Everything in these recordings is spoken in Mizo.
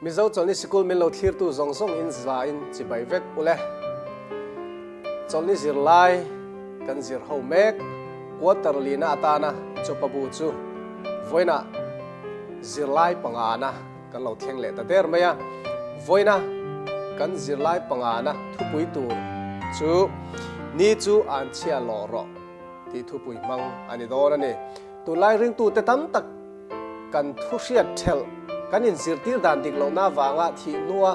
Mizo Chawlhni Sikul min lo thlirtu zawng zawng in za in chibai vek ule. Chawlhni zirlai kan zir ho mek quarter lina atana chawpa bu chu vawiinah zirlai pangana kan lo thleng leh ta der mai a. Vawiina kan zirlai pangana thupui tur chu Ni chu an chhia lawh rawh tih thupui hmang a ni dawn a ni. Tunlai ringtute tam tak kan thu hriat thelh, kan inzirtir dan dik lohna avanga thih hnua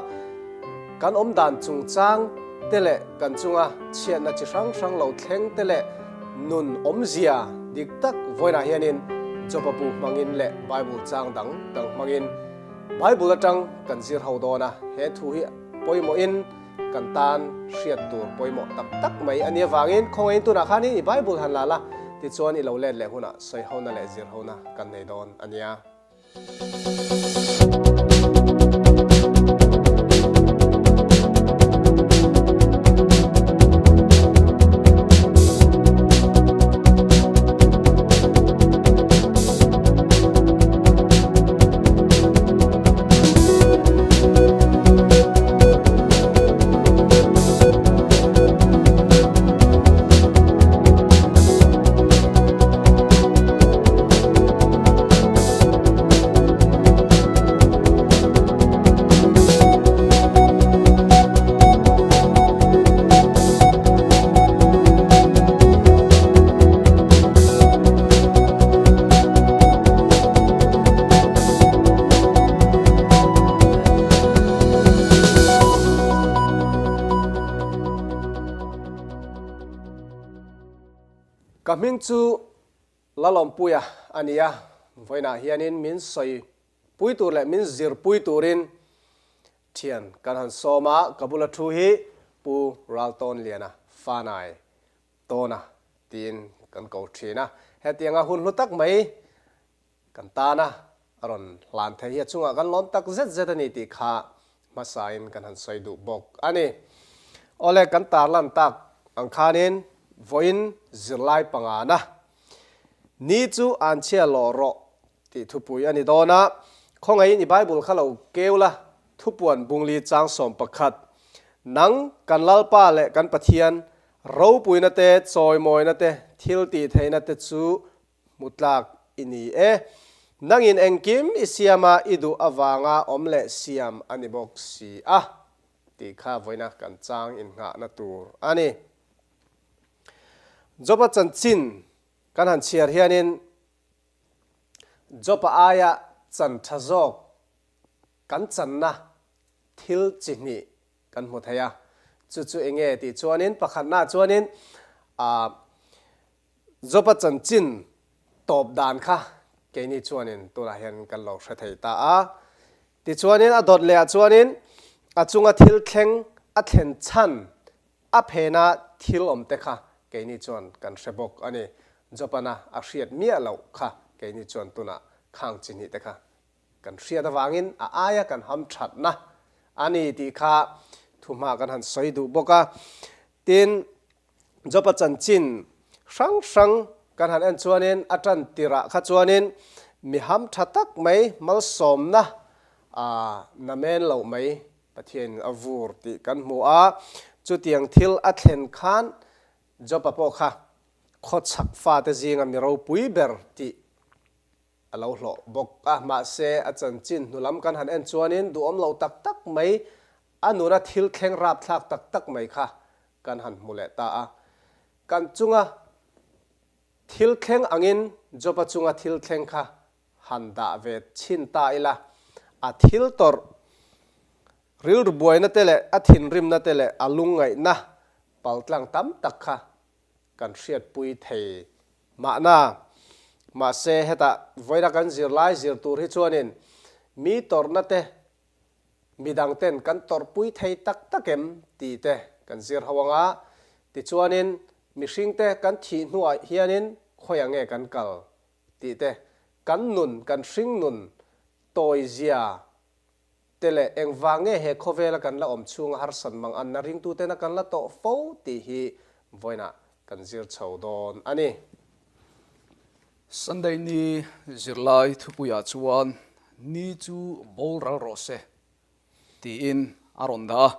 kan awm dan chungchang te leh kan chunga chhiatna chi hrang hrang lo thleng te leh nun awmzia dik tak vawiinah hianin Joba bu hmangin leh Bible chang dang dang hmangin Bible atang kan zir ho dawn a, he thu hi pawimawhin kan tan hriat tur pawimawh tak tak mai a nih avangin khawngaihin tunah khanin i Bible han la la, tichuan i lo let leh hunah sawihona leh zirhona kan nei dawn a nia. Ka hming chu Lalawmpuia a ni a, vawiinah hianin min sawi pui tur leh min zir pui turin thian kan han sawm a, ka bula thu hi Pu Raltawnliana Fanai Tawna tiin kan ko thin a, hetianga hun hlu tak mai kan tana a rawn hlan thei hi a chungah kan lawm tak zet zet a ni tih kha hmasain kan han sawi duh bawk a ni. Awle kan tarlan tak ang khanin vawiin zirlai pangana ni chu an chhia lawh rawh tih thupui a ni dawn a, khawngaihin i Bible kha lo keu la, thupuan bungli chang 11, Nang kan Lalpa leh kan Pathian Ropuina te, chawimawina te, thil tih theihna te chu hmu tlak i ni e. Nangin engkim i siama i duh avanga awm leh siam a ni bawk si a, tih kha vawiina kan chang innghahna tur a ni. Joba chanchin kan han chhiar hianin Joba aia chan tha zawk kan channa thil chi hnih kan hmu thei a, chu chu eng nge tih chuanin pakhatnaah chuanin ah Joba chanchin tawp dan kha keini chuanin tunah hian kan lo hre thei ta a, tichuanin a dawt lehah chuanin a chunga thil thleng a thlen chhan a phena thil awm te kha keini chuan kan hre bawk a ni, Jobana a hriat miah loh kha keini chuan tunah khang chi hnih te kha Kan hriat avangin a aia kan ham thatna a ni tih kha thuhma kan han sawi duh bawk a. Tin, Jopa chanchin hrang hrang kan han en chuanin a tan tirah kha chuanin mi ham tha tak mai malsawmna a namen loh mai Pathianin a vur tih kan hmu a. Chutiang thil a thlen khan Jopa pawh kha khawchhak fate zinga mi ropui ber tih A lo hlawh bawk a, mahse a chanchin hnu lam kan han en chuanin duhawm lo tak tak mai, a nuna thil thleng rapthlak tak tak mai kha kan han hmu leh ta a. Kan chunga thil thleng angin Joba chunga thil thleng kha han dah ve chhin ta ila, a thil tawrh rilru buaina te leh a thinrimna te leh a lungngaihna paltlang tam tak kha kan hriatpui thei mahna. Mahse, hetah vawiina kan zirlai zir tur hi chuanin mi tawrhna te, midang ten kan tawrhpui thei tak tak em tih te kan zir ho anga, tichuanin mihring te kan thih hnuah hianin khawiah nge kan kal tih te, kan nun, kan hring nun tawizia te leh engvang nge he khawvela kan la awm chhunga harsat mang anna ringtutena kan la tawh fo tih hi vawiinah kan zir chho dawn a ni. Sunday ni zirlai thupuiah chuan ni chu boral rawh se. tiin a rawn dah a.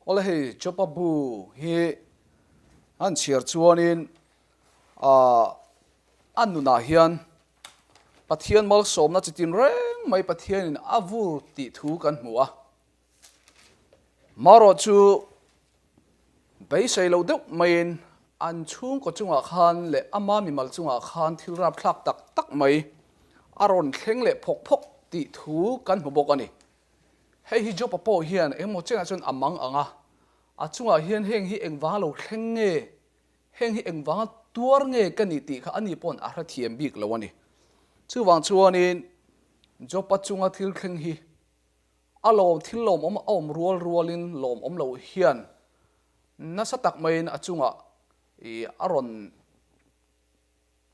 Awle hei Jopa bu hi an chhiar chuanin ah a nunah hian Pathian malsawmna chi tin reng mai Pathianin a vur tih thu kan hmu a. Marawh chu beisei lo deuh maiin an chhungkaw chungah khan leh ama mimal chungah khan thil rapthlak tak tak mai a rawn thleng leh phawk phawk tih thu kan hmu bawk a ni. Hei hi Job-a pawh hian engemaw chenah chuan a mang ang a, a chungah hian heng hi engvanga lo thleng nge, heng hi engvanga tuar nge ka ni tih kha ani paw'n a hrethiam bik lo a ni. Chuvang chuanin Job-a chunga thil thleng hi A lawm thil lawmawm a awm rual rualin lawmawm loh hian nasa tak maiin a chungah ih a rawn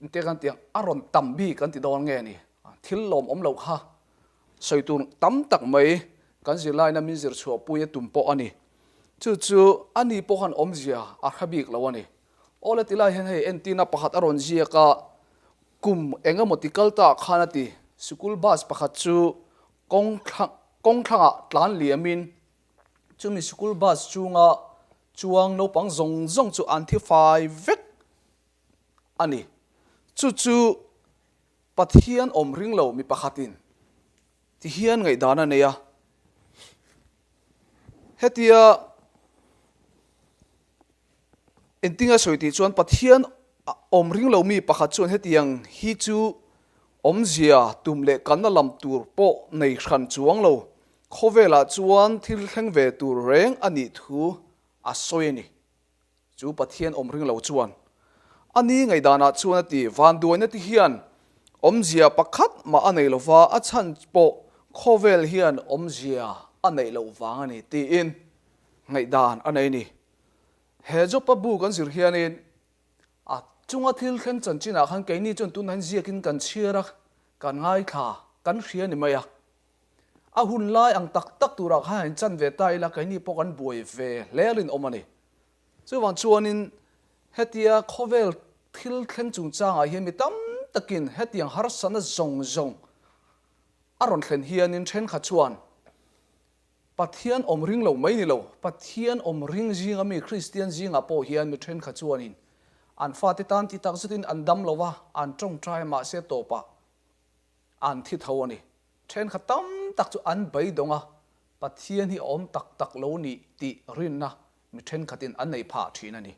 engtia kan tih ang a rawn tam bik kan ti dawn nge ni. Thil lawmawm loh kha sawi tur tam tak mai kan zirlaina min zir chhuahpui a tum pawh a ni. Chu chu a ni pawh khan awmzia a hre bik lo a ni. Awle ti lai hian hei entirna pakhat a rawn ziak a, kum eng emaw ti kal ta khan a ti, sikul bus pakhat chu Kawng kawng thlangah tlan liamin chumi sikul bus chunga chuang naupang zawng zawng chu an thi fai vek a ni. Chu chu Pathian awm ring lo mi pakhatin ti hian ngaihdan a nei a. Hetia Engtinga sawi tih chuan Pathian awm ring lo mi pakhat chuan hetiang hi chu awmzia tum leh kanna lam tur pawh nei hran chuang lo, khawvelah chuan thil thleng ve tur reng a nih thu a sawi a ni. Chu Pathian awm ring lo chuan a ni ngaihdanah chuan a ti, Vanduaina ti hian awmzia pakhat mah a nei lova, a chhan pawh khawvel hian awmzia a neih loh vang a ni tiin ngaihdan a nei a ni. He Jopa bu kan zir hianin a chunga thil thleng chanchinah khan keini chuan tunah hian ziakin kan chhiar a, kan ngaithla, kan hria ni mai a. A hun lai ang tak tak turah khan han chan ve ta ila keini pawh kan buai ve hle rinawm a ni. Chuvang chuanin hetia khawvel thil thleng chungchangah hian mi tam takin hetiang harsatna zawng zawng a rawn thlen hianin thenkhat chuan Pathian awm ring lo mai ni lo, Pathian awm ring zinga mi Kristian zingah pawh hian mi thenkhat chuanin an fate tan ti tak zetin an dam lo va, an tawngtai a mahse tawpah an thi tho a ni. Thenkhat tam tak chu an beidawng a, Pathian hi a awm tak tak lo ni tih rinna mi thenkhatin an nei phah thin a ni.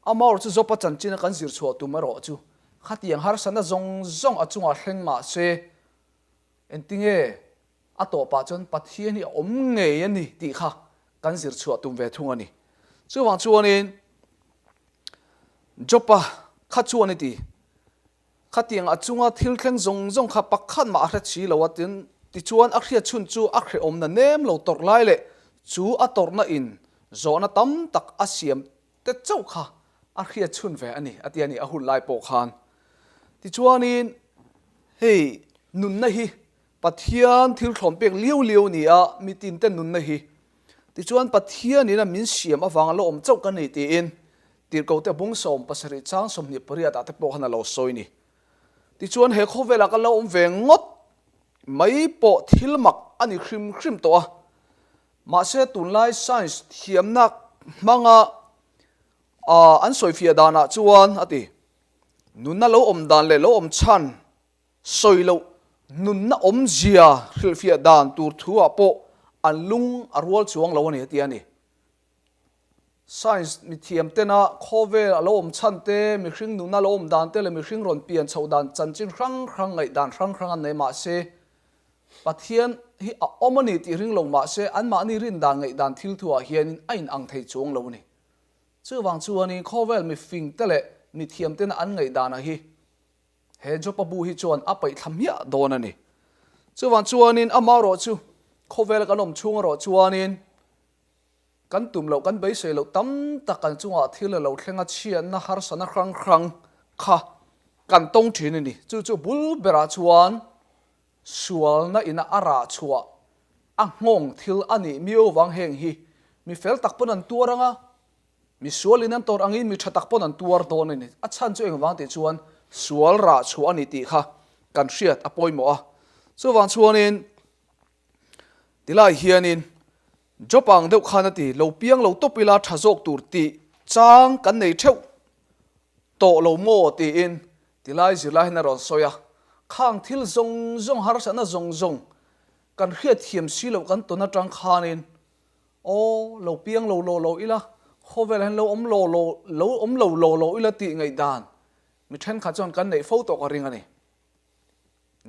Amaherawhchu chu Jopa chanchina kan zir chhuah tum erawh chu khatiang harsatna zawng zawng a chungah thleng mahse engtinge A tawpah chuan Pathian hi a awm ngei a ni tih kha kan zir chhuah tum ve thung a ni. Chuvang chuanin Jopa kha chuan i ti, Khatiang a chunga thil thleng zawng zawng kha pakhat mah a hre si lo a, tin, tichuan a hriat chhun chu a hrehawmna nem lo tawrh lai leh chu a tawrhna in zawhna tam tak a siam te chauh kha a hriat chhun ve a ni, a ti a ni, a hun lai pawh khan. Tichuanin hei nunna hi Pathian thil thlawm pek liau liau ni a, mitin te nunna hi. Tichuan Pathian in a min siam avanga la awm chauh ka ni tiin Tirhkohte bung 17 chang 28 ah te pawh khan a lo sawi ni. Tichuan he khawvelah ka la awm ve ngawt mai pawh thil mak a ni hrim hrim tawh a. Mahse tunlai science thiamna hmanga an sawifiah danah chuan a ti, nunna lo awm dan leh lo awm chhan Sawi loh nunna awmzia hrilhfiah dan tur thu ah pawh an lung a rual chuang lo a ni a ti a ni. Science mithiam tena khawvel a lo awm chhan te, mihring nunna lo awm dan te leh mihring rawn pian chhoh dan chanchin hrang hrang ngaihdan hrang hrang an nei mahse Pathian hi a awm a ni tih ring lo mahse anmahni rin dan ngaihdan thil thu ah hianin a in ang thei chuang lo a ni. Chuvang chuanin khawvel mifing te leh mithiam tena an ngaihdan ah hi He Jopa bu hi chuan a paih thla hmiah dawn a ni. Chuvang chuanin amaherawh chu khawvela kan awm chhung erawh chuanin kan tum loh, kan beisei loh tam tak kan chungah thil a lo thleng a, chhiatna, harsatna hrang hrang kha kan tawng thin a ni. Chu chu bul berah chuan sualna ina a rah chhuah a nghawng thil a nih miau vang heng hi mi fel tak pawn an tuar ang a, Mi sualin an tawrh angin mi tha tak pawn an tuar dawn a ni. A chhan chu engvang tih chuan sual rah chhuah a ni tih kha kan hriat a pawimawh a. Chuvang chuanin Tilai hianin Job ang deuh khan a ti, lo piang lo tawp ila tha zawk tur tih chang kan nei theuh tawh lo maw tiin tilai zirlai hian a rawn sawi a. Khang thil zawng zawng harsatna zawng zawng kan hriatthiam si loh kan tawn atang khanin aw lo piang lo law law ila, khawvelah hian lo awm law law lo awm lo law law ila tih ngaihdan mi thenkhat chuan kan neih fo tawh ka ring a ni.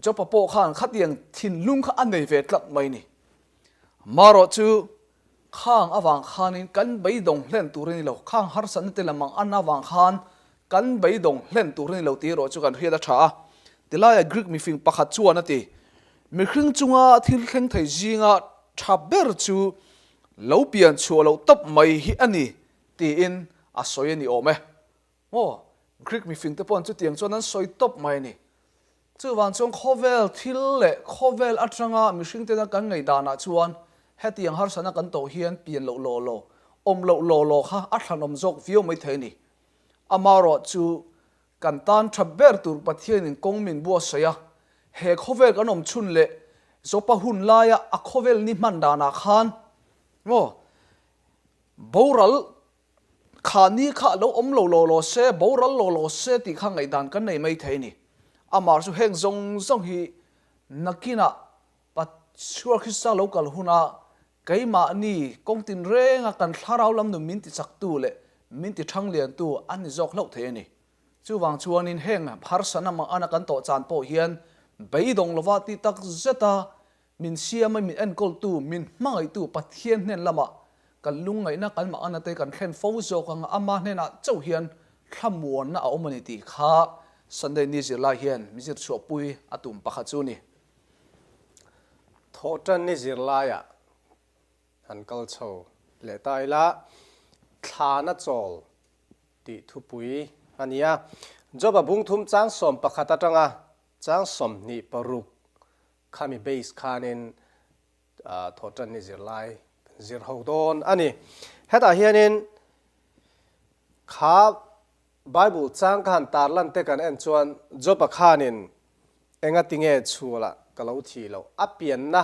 Jopa pawh khan khatiang thinlung kha a nei ve tlat mai ni. Marawh chu khang avang khanin kan beidawng hlen tur a ni lo, khang harsatna te lam ang an avang khan kan beidawng hlen tur a ni lo tih erawh chu kan hriat a tha a. Tilaia Greek mifing pakhat chuan a ti, Mihring chunga thil thleng thei zinga tha ber chu lo pian chhuah loh tawp mai hi a ni tiin a sawi a ni awm e. Maw? Greek mifing te paw'n chutiang chuan an sawi tawp mai a ni. Chuvang chuan khawvel thil leh khawvel atanga mihring tena kan ngaihdanah chuan hetiang harsatna kan tawh hian pian loh law law, awm loh law law kha a thlanawm zawk viau mai thei a ni. Amaherawh chu kan tan tha ber tur Pathianin kawng min buatsaih a, he khawvel kan awm chhun leh Jopa hun laia a khawvel ni hman danah khan maw boral Kha ni kha lo awm lo law law se, boral law law se tih kha ngaihdan kan nei mai thei a ni. Amah chu heng zawng zawng hi nakinah Pathian Krista lo kal huna keimahni kawng tinrenga kan thlarau lam nun min tichaktu leh min tithangliantu an ni zawk hlauh thei a ni. Chuvang chuanin heng harsatna mangana kan tawh chan pawh hian beidawng lova ti tak zeta Min siama min enkawltu, min hmangaihtu Pathian hnen lamah kan lungngaihna, kan mahana te kan thlen fo zawk anga ama hnenah chauh hian thlamuanna a awm a ni tih kha Sunday ni zirlai hian mi zir chhuahpui a tum pakhat chu a ni. Thawhtan ni zirlaiah han kal chho leh ta ila, thlana chawl tih thupui a ni a. Job-a bungthum chang 11 atanga chang 26 Khami base khanin thawhtanni zirlai kan zir ho dawn a ni. Hetah hianin kha Bible chang ka han tarlan te kan en chuan Job-a khanin enga tinge chhualah ka lo thih loh a pianna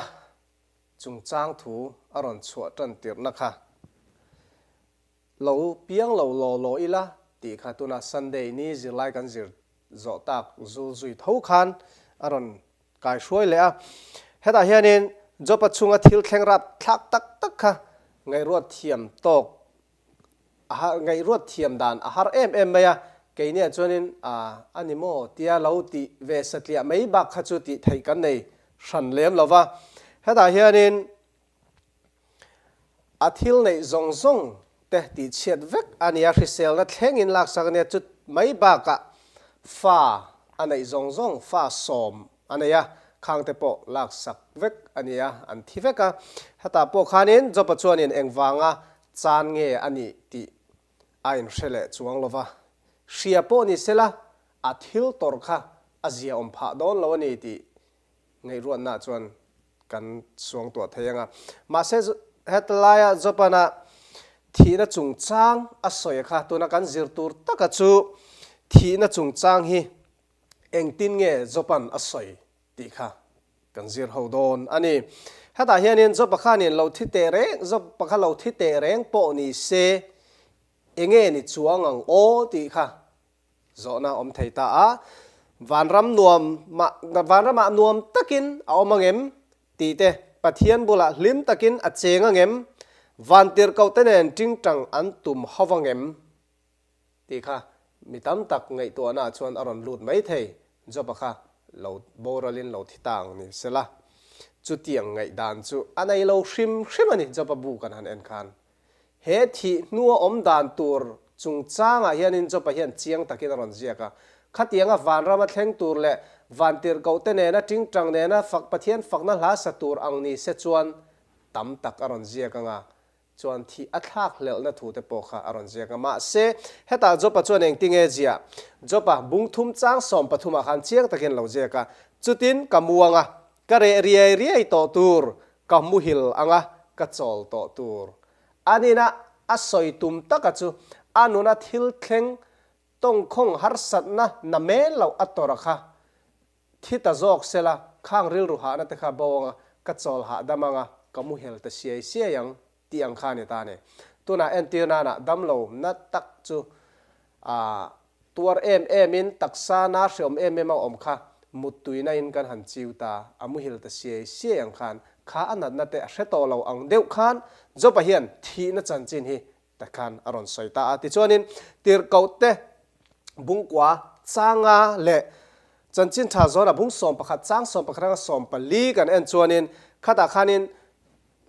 chungchang thu a rawn chhuah tan tirhna kha Lo piang lo law law ila tih kha tuna Sunday ni zirlai kan zir zawh tak zul zui tho khan a rawn kai hruai leh a. Hetah hianin Job-a chunga thil thleng rap thlak tak tak kha ngaihruat thiam tawk a har ngaihruat thiam dan a har em em mai a, keiniah chuanin a a ni maw tia lo tih ve satliah mai bak kha chu tih theih kan nei hran lem lo va. Hetah hianin A thil neih zawng zawng te tihchhiat vek a nia, hriselna thlengin laksak a nia, chu mai bakah fa a neih zawng zawng, fa sawm a nei a, khangte pawh laksak vek a nia, an thi vek a. Hetah pawh khanin Job-a chuanin engvanga chan nge a nih tih a inhre leh chuang lo va, hria pawh ni sela a thil tawrh kha a ziaawm phah dawn lo a ni tih Ngaihruatna chuan kan suangtuah thei ang a. Mahse, hetlaia Jopana thihna chungchang a sawi kha tuna kan zir tur taka chu thihna chungchang hi engtin nge Jopan a sawi tih kha kan zir ho dawn a ni. Hetah hianin Jopa khanin lo thi teh reng, Jopa kha lo thi teh reng pawh ni se enge ni chuang ang aw tih kha Zawhna a awm thei ta a, Vanram nuam mah Vanramah nuam takin a awm angem? tih te, Pathian bulah hlim takin a cheng angem? Vantirhkohte nen tingtang an tum ho angem? tih kha mi tam tak ngaihtuahnaah chuan a rawn lut mai thei. Job-a kha lo boralin lo thi ta ang ni sela, chutiang ngaihdan chu a nei lo hrim hrim a ni, Job-a bu kan han en khan. He thih hnua awm dan tur chungchangah hianin Job-a hian chiang takin a rawn ziak a. Khatianga vanrama thleng tur leh vantirhkohte nena tingtang nena fak Pathian fakna hla sa tur ang ni se chuan tam tak a rawn ziak ang a, chuan thih a thlak hlelhna thute pawh kha a rawn ziak a. Mahse, hetah Job-a chuan engtinge ziah? Job-a bungthum chang sawmpathumah khan chiang takin lo ziak a, Chutin ka muang a, Ka reh riai riai tawh tur, ka muhil ang a, ka chawl tawh tur. A nina a sawi tum taka chu a nuna thil thleng tawngkhawng harsatna na mel loh a tawrh a kha thi ta zawk sela, khang rilru hahna te kha bo ang a, ka chawl hahdam ang a. ka muhel ta siai siai ang tih ang kha a ni ta a ni. Tunah entir nana damlo na tak chu a tuar em em in taksa na hreawm em em a awm kha muttuina in kan han chiu ta, a muhil ta siai siai ang khan kha a natna te a hre tawh lo ang deuh khan Job-a hian thihna chanchin hi ta khan a rawn sawi ta a. Tichuanin tirhkoh te bungkua changa leh chanchin tha zawna bung 11 chang 11 anga 14 kan en chuanin khatah khanin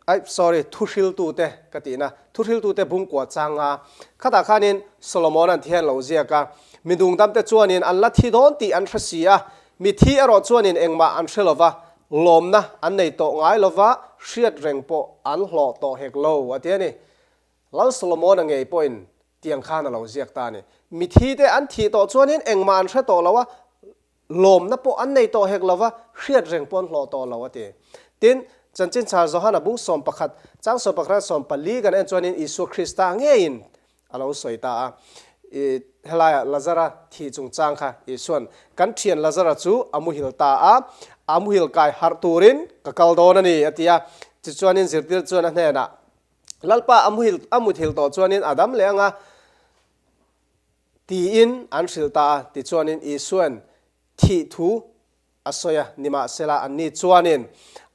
Aih, sorry, thuhriltute ka tihna, thuhriltute bungkua changa khatah khanin Solomon-a'n thi hian lo ziak a, mi dungdamte chuanin an la thi dawn tih an hre si a, mi thi erawh chuanin engmah an hre lova, lawmna an nei tawh ngai lova, hriat reng pawh an hlawh tawh hek lo, a ti a ni. Lal Solomon-a ngei pawhin tiang khan a lo ziak ta a ni. Mi thite an thih tawh chuanin engmah an hre tawh lo a, Lawmna pawh an nei tawh hek lova, hriat reng pawh an hlawh tawh lo, a ti. Tin, Chanchin Chhar Johana bung 11, chang 11 14 kan en chuanin Isua Krista ngeiin a lo sawi ta a. I, helaiah Lazara thih chungchang kha Isua'n, Kan thian Lazara chu a muhil ta a, a muhil kai harh turin ka kal dawn a ni, a ti a. Tichuanin zirtir chuan a hnenah, Lalpa a muhil, a muthil tawh chuanin a dam leh ang a, Tiin an hrilh ta a, tichuanin Isua'n thih thu a sawi a, nimahsela anni chuanin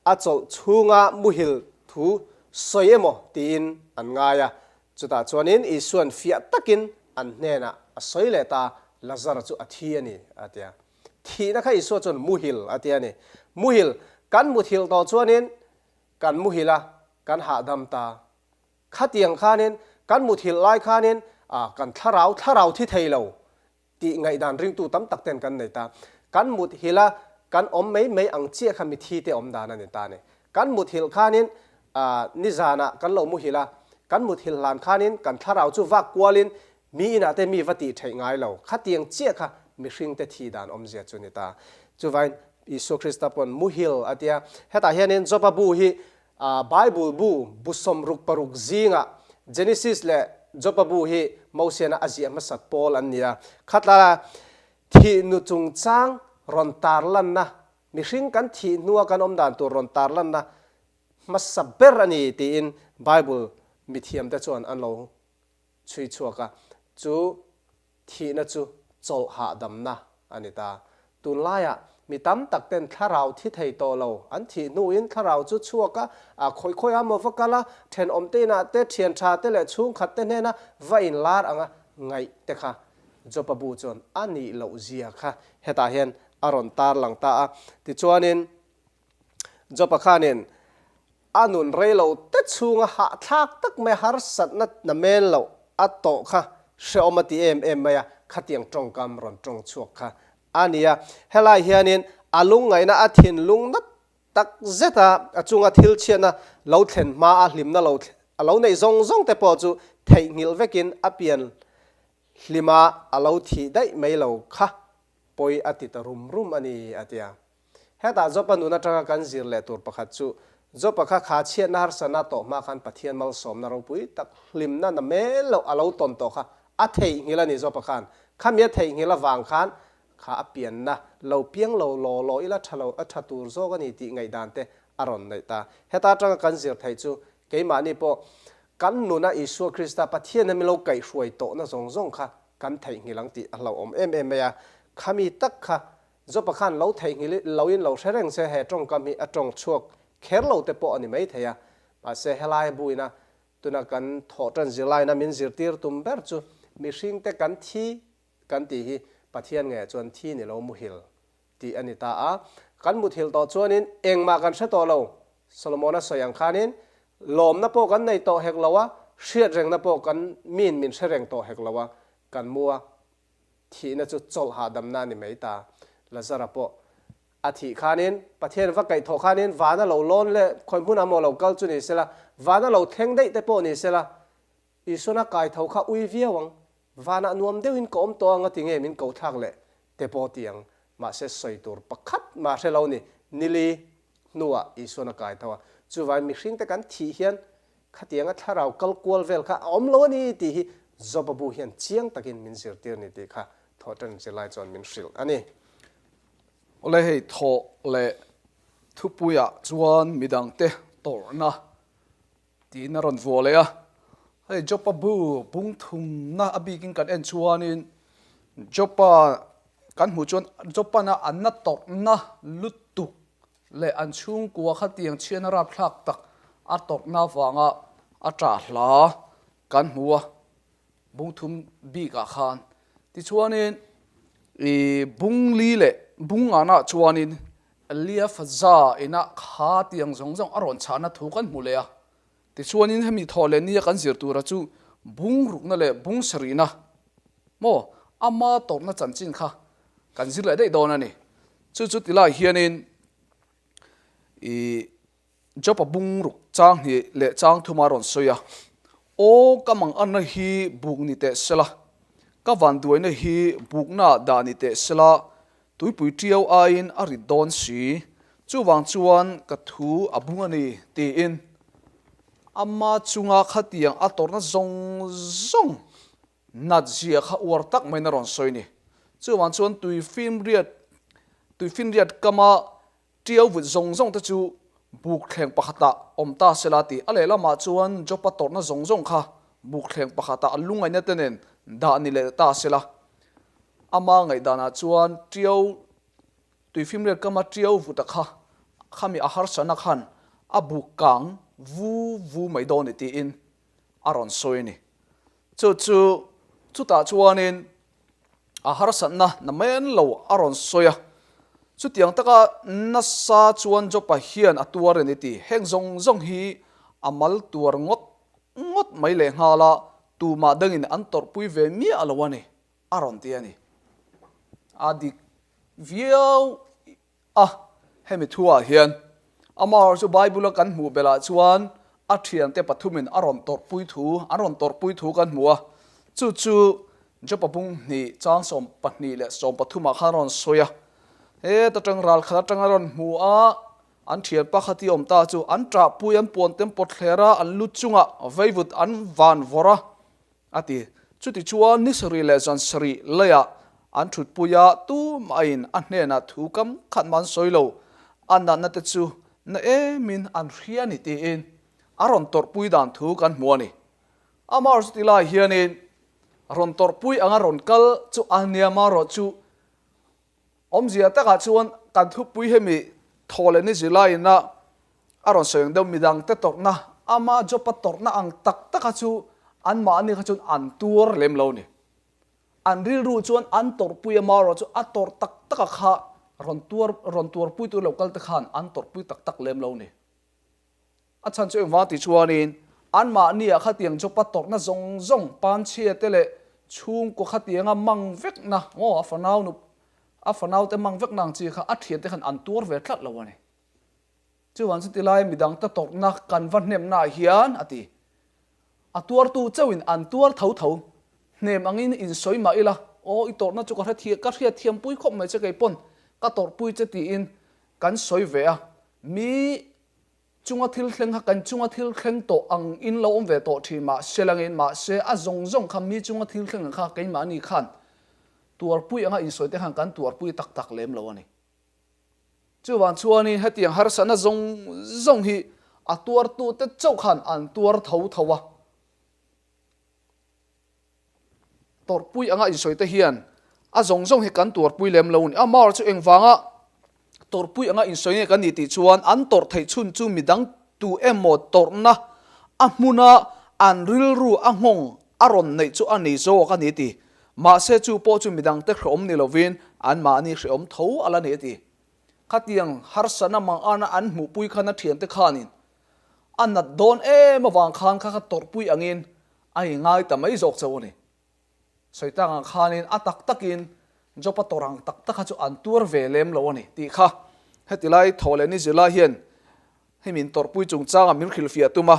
a chawlh chhunga muhil thu sawi emaw tiin an ngai a. Chutah chuanin Isua'n fiah takin an hnenah a sawi leh ta a, Lazara chu a thi a ni, a ti a. Thihna kha Isua chuan muhil a ti a ni. Muhil, kan muthilh tawh chuanin kan muhil a, kan hahdam ta. Khatiang khanin kan muthilh lai khanin kan thlarau thlarau thi thei lo tih ngaihdan ringtu tam tak ten kan nei ta. Kan muthilh a kan awm mai mai ang chiah kha mithi te awm dan a ni ta a ni. Kan muthilh khanin nizanah kan lo muhilh a, kan muthilh hlan khanin kan thlarau chu vak kualin mi inah te mi va tih theih ngai lo. Khatiang chiah kha mihring te thi dan awmzia chu ni ta. Chuvain Isua Krista pawn muhil a tia. Hetah hianin Joba bu hi Bible bu bu 66 zingah Genesis leh Joba bu hi Mosiana a ziah hmasat pawl an ni a. Khatla thihnu chungchang rawn tarlanna, mihring kan thih hnua kan awm dan tur rawn tarlanna hmasa ber a ni tiin Bible mithiamte chuan an lo chhui chhuak a. Chu Thihna chu chawlh hahdamna a ni ta. Tunlaiah mi tam tak ten thlarau thi thei tawh lo an thih hnuin thlarau chu chhuak a, a khawi khawi a maw va kal a, thenawm te inah te, thian tha te leh chhungkhat te hnena va inlar anga ngaih te kha Jopa bu chuan a nih loh zia kha hetah hian a rawn tarlang ta a. Tichuanin Jopa khanin A nun rei lo te chhunga hahthlak tak mai harsatna na mel loh a tawh kha hrehawm a ti em em mai a, khatiang tawngkam rawn tawng chhuak kha a ni a. Helai hianin a lungngaihna a thinlung na tak zet a, a chunga thil chhiatna lo thlen hma a hlimna lo a lo neih zawng zawng te pawh chu theihnghilh vekin a pian hlima a lo thih daih mai lo kha pawi a ti ta rum rum a ni a ti a. Hetah Jopa nun atanga kan zir leh tur pakhat chu, Jopa kha kha chhiatna harsatna tawh hma khan Pathian malsawmna ropui tak hlimna na mel loh a lo tawn tawh kha a theihnghilh a ni Jopa khan. Khami a theihnghilh avang khan kha a pianna lo piang lo law law ila tha lo a tha tur zawk a ni tih ngaihdan te a rawn neih ta. Heta atanga kan zir theih chu keimahni pawh kan nuna Isua Krista Pathian hi min lo kaihhruai tawhna zawng zawng kha kan theihnghilh ang tih a hlauhawm em em mai a. Khami tak kha Jopa khan lo theihnghilh loin lo hre reng se he tawngkam hi a tawng chhuak kher lo te pawh a ni mai thei a. Mahse helai buina tuna kan thawh tan zirlaina min zirtir tum ber chu mihringte kan thi kan tih hi Pathian ngeiah chuan thi ni lo muhil tih a ni ta a. Kan muthilh tawh chuanin engmah kan hre tawh lo. Solomona sawi ang khanin lawmna pawh kan nei tawh hek lo a, hriat rengna pawh kan miin min hre reng tawh hek lo a, kan mu a. Thihna chu chawlh hahdamna a ni mai ta. Lazara pawh a thih khanin, Pathian va kaihthawh khanin vana lo lawn leh khawi hmunah maw lo kal chu ni sela, vana lo thleng daih te pawh ni sela, Isuana kaitho kha ui viau ang, vanah nuam deuhin ka awm tawh ang a ti nge min ko thlak leh te pawh ti ang. Mahse sawi tur pakhat mah hre lo ni, nili hnuah Isuana kaitho a. Chuvangin mihringte kan thih hian Khatianga thlarau kal kual vel kha a awm lo a ni tih hi Joba bu hian chiang takin min zirtir ni tih kha thawh tan zirlai chuan min hrilh a ni. Awle hei thawh leh thupuiah chuan midangte. Tawrhna tiin a rawn vuah leh a. Hei Jopa bu bung thumna a bikin kan en chuanin Jopa kan hmuh chuan Jopana an na tawrhna lutuk leh an chhungkua khatiang chhiatna rapthlak tak a tawrhna avanga a ṭah hla kan hmu a. Bung thum bikah khan tichuanin ih bung li leh bung ngana chuanin Eliafaza inah kha tiang zawng zawng a rawn chhahna thu kan hmu leh a. Tichuanin hemi thawh leh nia kan zir tura chu bung rukna leh bung sarihna maw ama tawrhna chanchin kha kan zir leh daih dawn a ni. Chu chu tilai hianin ih Job-a bung ruk chang hnih leh chang thuma rawn sawi a, Aw, ka mang anna hi buk ni teh sela, ka vanduaina hi buknaah dah ni teh sela, tuipui tiau aiin a rit dawn si, chuvang chuan ka thu a bung a ni, tiin ama chunga khatiang a tawrhna zawng zawng nat zia kha uar tak maiin a rawn sawi a ni. Chuvang chuan tuifinriat tuifinriat kama Ṭiau vut zawng zawng te chu bukthleng pakhatah awm ta sela tih a lehlamah chuan Jopa tawrhna zawng zawng kha bukthleng pakhatah a lungaihna te nen dah ni leh ta sela. Ama ngaihdanah chuan ṭiau tuifimriat kama ṭiau vuta kha khami a harsatna khan a buk kang vu vu mai dawn ni tiin a rawn sawi a ni. Chu chu chutah chuanin A harsatna na men lo a rawn sawi a, chutiang taka nasa chuan Jopa hian a tuar a ni ti. Heng zawng zawng hi a mal tuar ngawt ngawt mai lehnghal a, tumah dangin an tawrhpui ve miah lo a ni, a rawn ti a ni. A dik viau A, hemi thuah hian amaherawh chu Bible-a kan hmuh belh ah chuan a thiante pathumin a rawn tawrhpui thu, an rawn tawrhpui thu kan hmu a. Chu chu Jopa bung hnih chang 12 leh 13 ah khan a rawn sawi a. Heta tang ral khat atang a rawn hmu a, an thian pakhat i awm ta chu an ṭahpui, an puan tem pawt thler a, an lu chungah veivut an van vawrh a. A ti. Chutichuan ni sarih leh zan sarih leiah an thutpui a, tumahin a hnenah thu kam khat mah an sawi lo. A natna te chu na emin an hria ni tiin a rawn tawrhpui dan thu kan hmu a ni. Amah chuti lai hianin rawn tawrhpui anga rawn kal chu a nia marawh chu Awmzia takah chuan kan thupui hemi thaw leh ni zirlaiin a a rawn sawi ang deuh midangte tawrhna, ama job a tawrhna ang tak taka chu anmahni kha chuan an tuar lem lo ni. An rilru chuan an tawrhpui amarawh chu a tawrh tak taka kha rawn tuar rawn tuarpui tur lo kal te khan an tawrhpui tak tak lem lo ni. A chhan chu engvang ti chuanin anmahniah khatiang job a tawrhna zawng zawng panchhia te leh chhungkaw khatianga mang vekna maw a fanau nu a fanau te mang vekna ang chi kha a thian te khan an tuar ve tlat lo a ni. Chuvang chu tilai midang te tawrhna kan va hnemna ah hian a ti. A tuartu chauhin an tuar tho tho. Hnem angin insawi mah ila aw i tawrhna chu ka hre ka hriatthiam pui khawp mai che kei pawn ka tawrhpui che tiin kan sawi ve a, mi chunga thil thleng kha kan chunga thil thleng tawh ang in lo awm ve tawh thin mah se langin mahse a zawng zawng kha mi chunga thil thleng ang kha keimahni khan tuarpui anga insawi te khan kan tuarpui tak tak lem lo a ni. Chuvang chuanin hetiang harsatna zawng zawng hi a tuartute chauh khan an tuar tho tho a. Tawrhpui anga insawi te hian a zawng zawng hi kan tuarpui lem lo a ni. Amah chu engvanga tawrhpui anga insawi nge kan nih tih chuan an tawrh theih chhun chu midang tu emaw tawrhna a hmuna an rilru a nghawng a rawn neih chu a ni zawk a ni ti. Mahse chu pawh chu midangte hrehawm ni lovin anmahni hrehawm tho a la ni a ti. Khatiang harsatna mangana an hmuhpui khan a thiante khanin a nat dawn em avang khan kha kha tawrhpui angin A ingai ta mai zawk chauh a ni. Sawi tak ang khanin a tak takin Job-a tawrh ang tak tak kha chu an tuar ve lem lo a ni tih kha heti lai thaw leh ni zirlai hian hei min tawrhpui chungchangah min hrilhfiah tum a.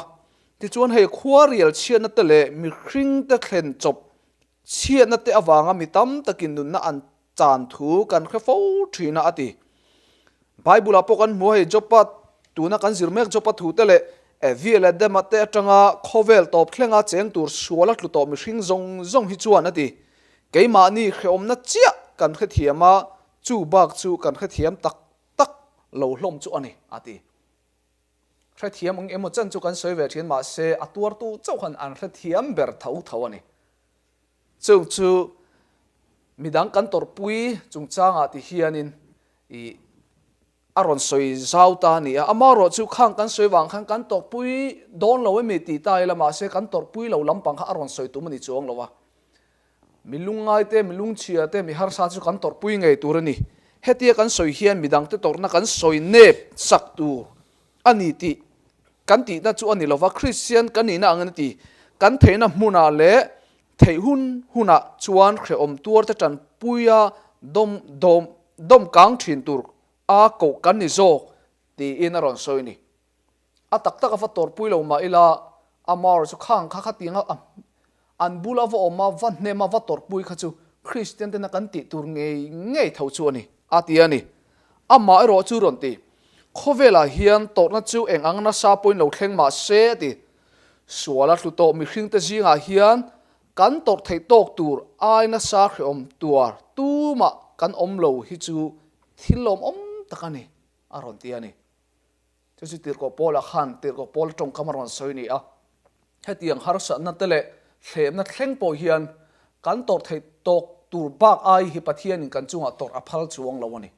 Tichuan hei khuarial chhiatna te leh mihringte thlen chawp chhiatna te avanga mi tam takin nunna an Chan thu kan hre fo thin a, a ti. Bible-ah pawh kan hmu a, hei Job-a tuna kan zir mek Job-a thute leh Evi leh Adama te atanga khawvel tawp thlenga cheng tur sual a tlu tawh mihring zawng zawng hi chuan a ti. Keimahni hrehawmna chiah kan hrethiam a, chu bak chu kan hrethiam tak tak lo hlawm chu a ni, a ti. Hrethiam ang emaw chan chu kan sawi ve thin mahse a tuartu chauh khan an hrethiam ber tho tho a ni. Chung chu midang kan tawrhpui chungchangah ti hianin ih a rawn sawi zau ta a ni a. Amaherawh chu khang kan sawi vang khan kan tawrhpui dawn lo emi tih ta ila mahse kan tawrhpui lo lampang kha a rawn sawi tum a ni chuang lo a. Mi lungngai te, mi lungchhia te, mi harsa chu kan tawrhpui ngei tur a ni. Hetia kan sawi hian midangte tawrhna kan sawi nep sak tur a ni tih kan tihna chu a ni lova, Kristian kan nihna angin a ti. Kan theihna hmunah leh theih hun hunah chuan hrehawm tuarte tanpuia dawm dawm dawm kang thin tur a koh kan ni zawk tiin a rawn sawi a ni. A tak tak a va tawrhpui lo mah ila, Amar chu khang kha khatiang a an bula va awm a, va hnem a, va tawrhpui kha chu Kristian tena kan tih tur ngei ngei tho chu a ni, a ti a ni. Amah erawh chu rawn ti, Khawvelah hian tawrhna chu eng ang nasa pawhin lo thleng mah se, a ti. Suala hlu tawh mihringte zingah hian kan tawrh theih tawk tur ai nasa hrehawm tuar tumah kan awm lo hi chu thil lawmawm tak a ni, a rawn ti a ni. Chu chu Tirhkoh Paula khan Tirhkoh Paula tawngkam a rawn sawi ni a. Hetiang harsatna te leh thlemna thleng pawh hian kan tawrh theih tawk tur bak ai hi Pathianin kan chungah tawrh a phal chuang lo a ni.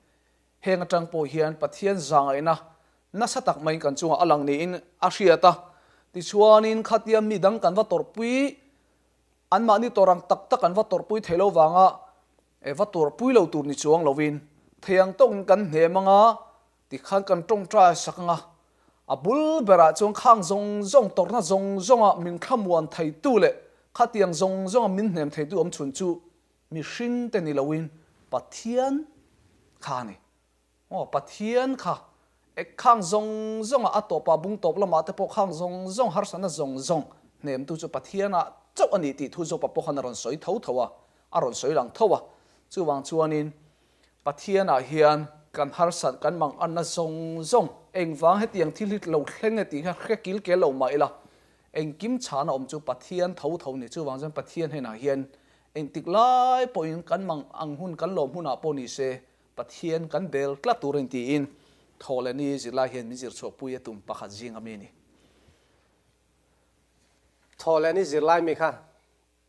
Heng atang pawh hian Pathian zahngaihna nasa tak maiin kan chungah a lang niin a hriat a. Tichuanin khatia mi dang kan va tawrhpui, anmahni tawrh ang tak tak an va tawrhpui thei lo vanga va tawrhpui lo tur ni chuang lovin thei ang tawkin kan hnem anga Tikhan kan tawngtai sak anga, a bul berah chuan khang zawng zawng tawrhna zawng zawnga min thlamuan theitu leh khatiang zawng zawnga min hnem theitu awm chhun chu mihring te ni loin Pathian kha a ni. Aw, Pathian kha ek khang zawng zawnga a tawpah bung tawp lamah te pawh khang zawng zawng harsatna zawng zawng hnemtu chu Pathianah chauh a ni tih thu Jopa pawh khan a rawn sawi tho tho a, a rawn sawi lang tho a. Chuvang chuanin Pathianah hian kan harsat, kan manganna zawng zawng, engvang hetiang thil hi lo thleng e tih kha hre kil kel lo mah ila, engkim chhana awm chu Pathian tho tho ni. Chuvang chuan Pathian hnenah hian engtik lai pawhin kan mang ang hun, kan lawm hunah pawh ni se, Pathian kan bel tlat tur a ni tiin Thawhlehni zirlai hian min zirchhuahpui a tum pakhat zing a mi a ni. Thawhlehni zirlai mi kha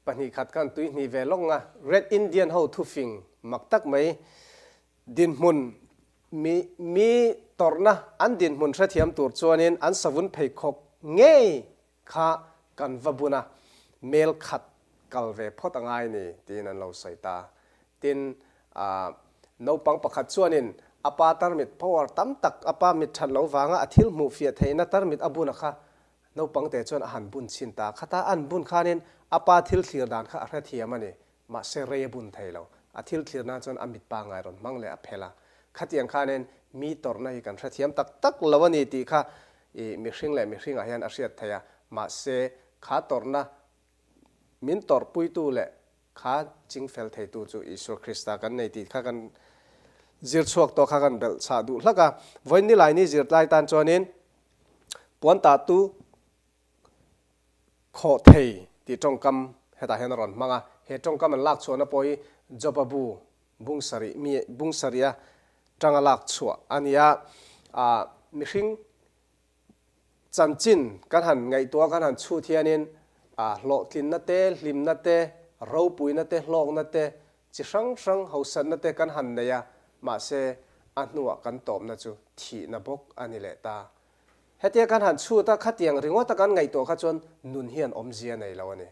2 khat khan tui hnih ve lawk nga Red Indian ho thufing mak tak mai dinhmun mi mi tawrhna an dinhmun hrethiam tur chuanin an savun pheikhawk ngei kha kan va bun a, mel khat kal ve phawt a ngai ni tiin an lo sawi ta. Tin, naupang pakhat chuanin a pa tarmit power tam tak a pa mit that lo vanga a thil hmuh fiah theihna tarmit a bun a kha Naupangte chuan a han bun chhin ta. Khata an bun khanin a pa thil thlir dan kha a hrethiam a ni. Mahse rei a bun thei lo. A thil thlir nan chuan a mit pangngai rawn hmang leh a phelh a. Khatiang khanin mi tawrhna hi kan hrethiam tak tak lo a ni tih kha i mihring leh mihringah hian a hriat theih a. Mahse kha tawrhna min tawrhpuitu leh kha chingfel theitu chu Isua Krista kan nei tih kha kan zir chhuak tawh kha kan belh chhah duh hlak a. Vawiin nilaini zirtlai tan chuanin Puan tahtu khawh thei tih tawngkam hetah hian a rawn hmang a, he tawngkam an lak chhuahna pawh hi Joba bu bung sarih mi bung sarih a tanga lak chhuah a ni a, ah mihring chanchin kan han ngaihtuah kan han chhut hianin ah hlawhtlinna te, hlimna te, ropuina te, hlawkna te chi hrang hrang hausatna te kan han nei a, mahse a hnuah kan tawpna chu thihna bawk a ni leh ta. Hetia kan han chhut a, khatiang ringawta kan ngaihtuah kha chuan nun hian awmzia nei lo a ni.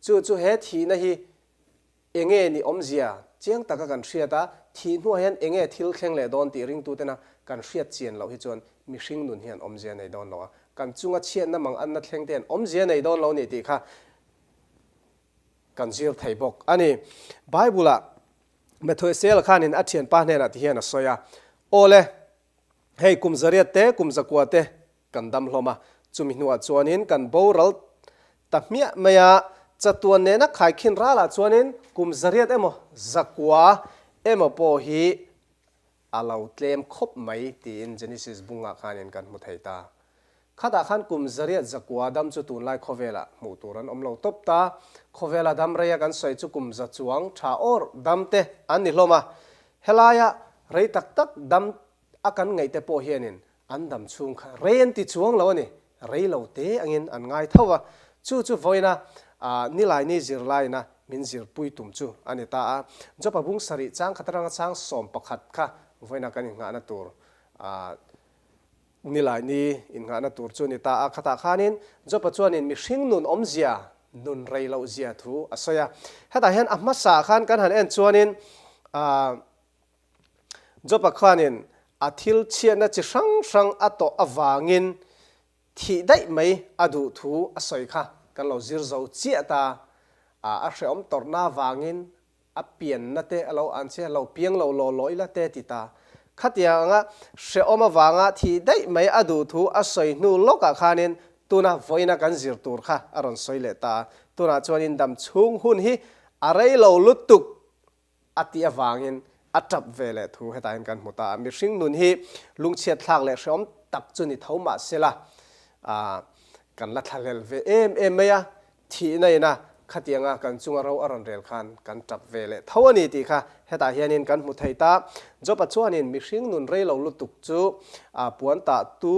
Chu chu he thihna hi enge ni awmzia chiang taka kan hriat a, thih hnuah hian enge thil thleng leh dawn tih ringtutena kan hriat chian loh hi chuan mihring nun hian awmzia nei dawn lo a, kan chunga chhiatna mang anna thleng te hian awmzia nei dawn lo ni tih kha kan zir thei bawk a ni. Bible-ah Methuselah khanin a thianpa hnenah ti hian a sawi a, Aw le, hei kum zariat te, kum zakua te kan dam hlawm a, chumi hnuah chuanin kan boral ta hmiah mai a, chatuan nena khaikhin ralah chuanin kum zariat emaw zakua emaw pawh hi a lo tlem khawp mai tiin Genesis bungah khanin kan hmu thei ta. Khatah khan kum zariat zakua dam chu tunlai khawvelah hmuh tur an awm lo tawp ta. Khawvela dam reia kan sawi chu kum za chuang tha awr dam te an ni hlawm a. Helaia rei tak tak dam a kan ngaih te pawh hianin. An dam chhung kha rei an ti chuang lo a ni, rei lo te angin an ngai tho a. Chu chu vawiina Nilaini zirlaina min zirpui tum chu a ni ta a. Jopa bung sarih chang khat atanga chang 11 kha vawiina kan innghahna tur Nilaini innghahna tur chu a ni ta a. Khatah khanin Jopa chuanin mihring nun awmzia, nun rei loh zia thu a sawi a. Hetah hian a hmasa khan kan han en chuanin Jopa khanin a thil chhiatna chi hrang hrang a tawh avangin thih daih mai a duh thu a sawi kha kan lo zir zo chiah ta. A hrehawm tawrhna avangin a pianna te a lo an che, lo piang lo law law ila te ti ta. Khatiang anga hrehawm avanga thih daih mai a duh thu a sawi hnu lawkah khanin tuna vawiina kan zir tur kha a rawn sawi leh ta. Tunah chuanin dam chhung hun hi a rei lo lutuk A tih avangin a tap ve leh thu hetah hian kan hmu ta a. Mihring nun hi lungchhiat thlak leh hrehawm tak chu ni tho mah sela, kan la thlahlel ve em em mai a, thihna ina khatianga kan chunga ro a rawn rel khan kan tap ve leh tho a ni tih kha hetah hianin kan hmu thei ta. Job-a chuanin mihring nun rei lo lutuk chu puan tah tu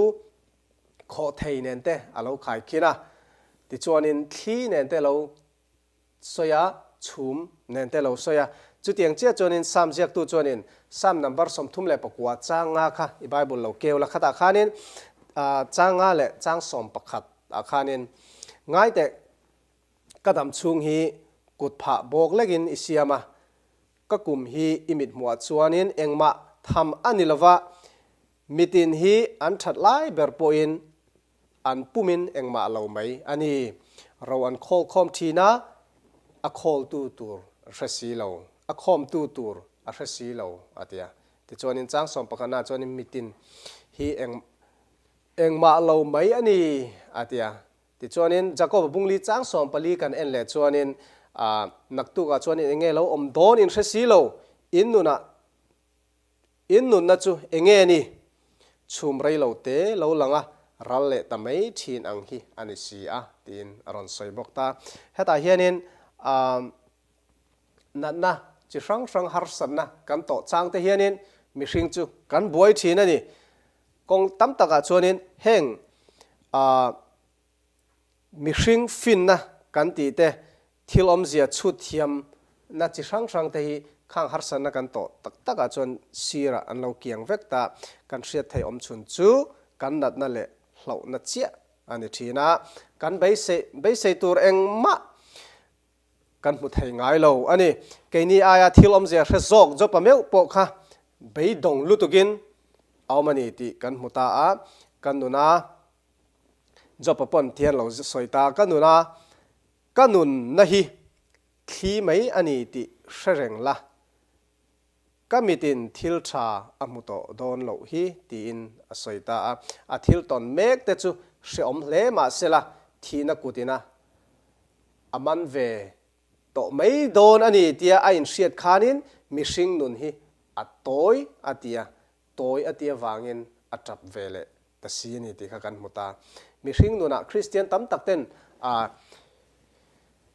khawh thei nen te a lo khaikhin a, tichuanin thli nen te lo sawi a, chhum nen te lo sawi a. Chutiang chiah chuanin Psalm ziaktu chuanin Psalm number 39 chang nga kha i Bible lo keu la khatah khanin chang nga leh chang 11 ah khanin Ngaiteh ka dam chhung hi kut phah bawk lekin i siam a, ka kum hi i mit hmuhah chuanin engmah tham a ni lova, mitin hi an that lai ber pawhin An pumin engmah lo mai a ni. Ro an khawl khawm thin a, a khawltu tur a hre si lo, a khawmtu tur a hre si lo, a ti a. Tichuanin chang 11 ah chuanin mitin hi eng engmah lo mai a ni, a ti a. Tichuanin Jakob bungli chang 14 kan en leh chuanin, Naktukah chuanin eng nge lo awm dawn in hre si lo, in nunah In nunna chu eng nge ni? Chhum rei lo te lo lang a, ral leh ta mai thin ang hi a ni si a, tiin a rawn sawi bawk ta. Hetah hianin natna chi hrang hrang harsatna kan tawh chang te hianin mihring chu kan buai thin a ni. Kawng tam takah chuanin heng Mihring finna kan tih te, thil awmzia chhut thiamna chi hrang hrang te hi khang harsatna kan tawh tak takah chuan sirah an lo kiang vek ta. Kan hriat theih awm chhun chu kan natna leh hlauhna chiah a ni thin a, kan beisei beisei tur engmah kan hmu thei ngai lo a ni. Keini aia thil awmzia hre zawk Jopa meuh pawh kha beidawng lutukin a awm a ni tih kan hmu ta a, kan nuna Jopa pawn thian lo sawi ta, ka nun a, ka nunna hi thli mai a ni tih hre reng la, ka mitin thil tha a hmu tawh dawn loh hi tiin a sawi ta a. A thil tawn mek te chu hreawm hle mah sela thihna kutin a a man ve tawh mai dawn a ni tia a inhriat khanin mihring nun hi a tawi a ti a, tawi a ti avangin a tap ve leh ta si a ni tih kha kan hmu ta. Mihring nunah Kristian tam tak ten a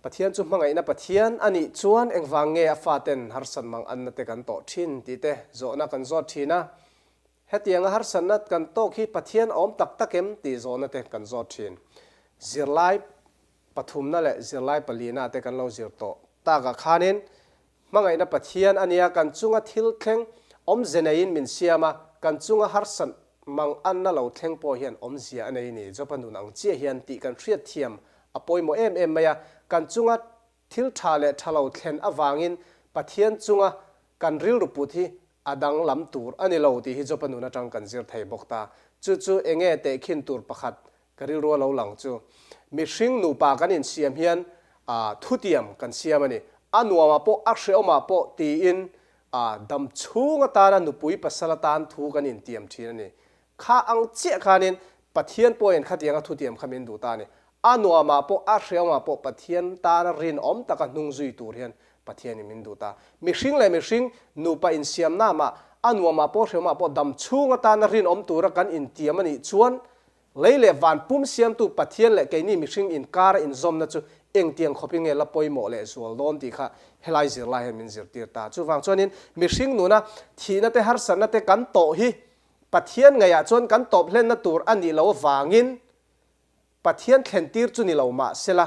Pathian chu hmangaihna Pathian a nih chuan engvang nge a faten harsat mang anna te kan tawh thin tih te zawhna kan zawt thin a. Hetianga harsatna kan tawk hi Pathian a awm tak tak em tih zawhna te kan zawt thin. Zirlai pathumna leh zirlai palina te kan lo zir tawh takah khanin Hmangaihna Pathian a nia, kan chunga thil thleng awmze neiin min siam a, kan chunga harsat mang anna lo thleng pawh hian awmzia a nei ni. Jopa nun ang chiah hian tih kan hriat thiam a pawimawh em em mai a, kan chunga thil tha leh tha lo thlen avangin Pathian chunga kan rilru put hi a danglam tur a ni lo tih hi Jopa nun atang kan zir thei bawk ta. Chu chu enge tehkhin tur pakhat Ka rilru a lo lang chu. Mihring nupa kan insiam hian thutiam kan siam a ni. A nuamah pawh a hrehawmah pawh tiin dam chhung atana nupui pasal atan thu kan intiam thin a ni. Kha ang chiah khanin Pathian pawhin khatianga thutiam kha min duh ta a ni. A nuamah pawh a hrehawmah pawh Pathian tana rinawm taka hnung zui tur hian Pathianin min duh ta. Mihring leh mihring nupa insiamna mah a nuamah pawh hrehawmah pawh dam chhung atana rinawm tura kan intiam a nih chuan Lei leh van pum siamtu Pathian leh keini mihring inkara inzawmna chu engtiang khawpin nge la pawimawh leh zual dawn tih kha helai zirlai hian min zirtir ta. Chuvang chuanin mihring nuna thihna te harsatna te kan tawh hi. Pathian ngaihah chuan kan tawp hlenna tur a nih loh avangin Pathian thlentir chu ni lo mah sela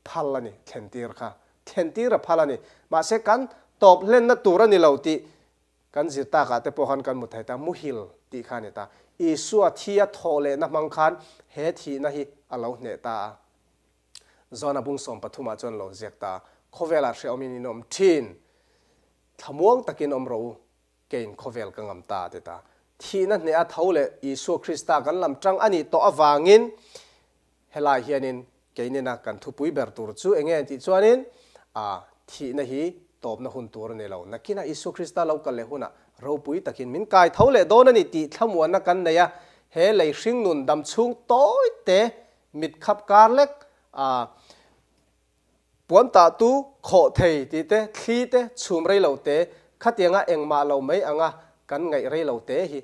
phal a ni, thlentir kha thlentir a phal a ni. Mahse kan tawp hlenna tur a ni lo tih kan zir takah te pawh khan kan hmu thei ta, muhil tih kha a ni ta. Isua thi a thawh lehna hmang khan he thihna hi a lo hneh ta a. Zona bung sawmpathumah chuan lo ziak ta, Khawvelah hrehawmin in awm thin, thlamuang takin awm rawh u, Keiin khawvel ka ngam ta a ti ta. Thihna hneh a tho leh Isua Krista kan lam tang a nih tawh avangin helai hianin keinina kan thupui ber tur chu enge tih chuanin a thihna hi tawpna hun tur a ni lo. Nakinah Isua Krista lo kal leh hunah ropui takin min kai tho leh dawn a ni tih thlamuanna kan nei a, he lei hringnun dam chhung tawi te mit khap kar lek a Puan tahtu, khawh thei tih te, thli te, chhum rei lo te, khatianga engmah lo mai anga kan ngaih rei lo te hi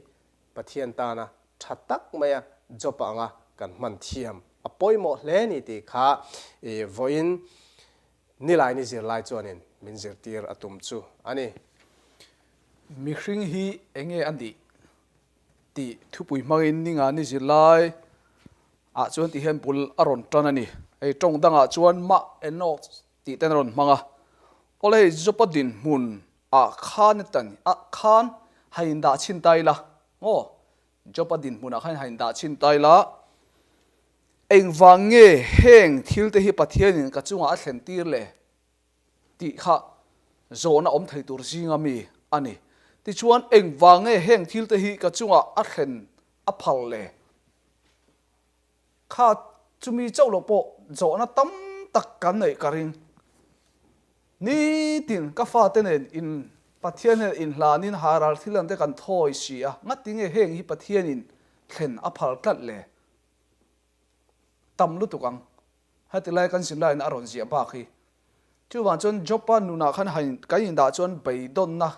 Pathian tana tha tak maia job anga kan hman thiam a pawimawh hle ni tih kha i vawiin Nilaini zirlai chuanin min zirtir a tum chu a ni. Mihring hi enge a nih tih thupui hmangin Ningani zirlai ah chuan ti hian bul a rawn tan a ni. Hei tawng dangah chuan mah enoch tih ten a rawn hmang a. Awle hei Jopa dinhmun ah khan tan ah khan han indah chhin ta ila maw? Jopa dinhmun ah khan han indah chhin ta ila engvang nge heng thil te hi Pathianin ka chungah a thlen tir le tih kha zawhna awm thei tur zinga mi a ni. Tichuan engvang nge heng thil te hi ka chungah a thlen a phal le? Kha chumi chauh loh pawh zawhna tam tak kan neih ka ring. Nitin ka fate nen in Pathian nen inhlanin haral thil ang te kan thawi si a, ngatinge heng hi Pathianin thlen a phal tlat le? Tam lutuk ang. Heti lai kan zirlaiin a rawn ziah bak hi. Chuvang chuan Job-a nunah khan kan indah chuan beidawnna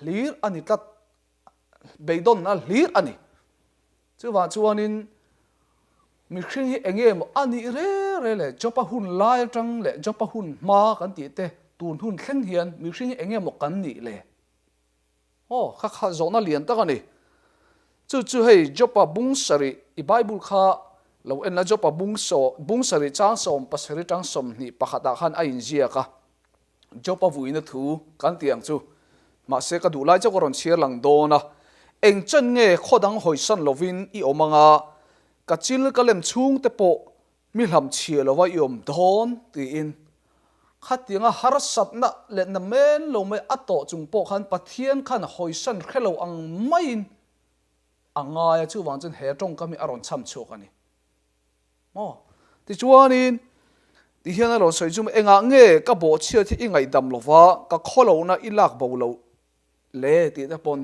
hlir a ni tlat. Beidawnna hlir a ni. Chuvang chuanin mihring hi eng nge maw a nih re re le Job-a hun lai atang leh Job-a hun hma kan tih te tun hun thleng hian mihring hi eng nge maw kan nih le? Aw, kha kha zawhna lian tak a ni. Chu chu hei Job-a bung sarih i Bible kha lo en la Job-a bung saw bung sarih chang 17 tang 20 pakhatah khan a inziak a. Job a vuina thu kan ti ang chu. Mahse ka duh lai chauh ka rawn chhiar lang dawn a. Eng chen nge khaw dang hawisan lovin i awm anga, ka chil ka lem chhung te pawh mi hlam chhia lova i awm dawn tiin. Khatianga harsatna leh na men lo mai a tawh chung pawh khan Pathian khan hawisan hre lo ang maiin a ngai a, chuvang chuan he tawngkam hi a rawn chham chhuak a ni. Maw? Tichuanin, ti hian a rawn sawi chu, Engah nge ka bawhchhiat hi i ngaihdam lo va, ka khawlohna i lak bo loh le? tih te pawn.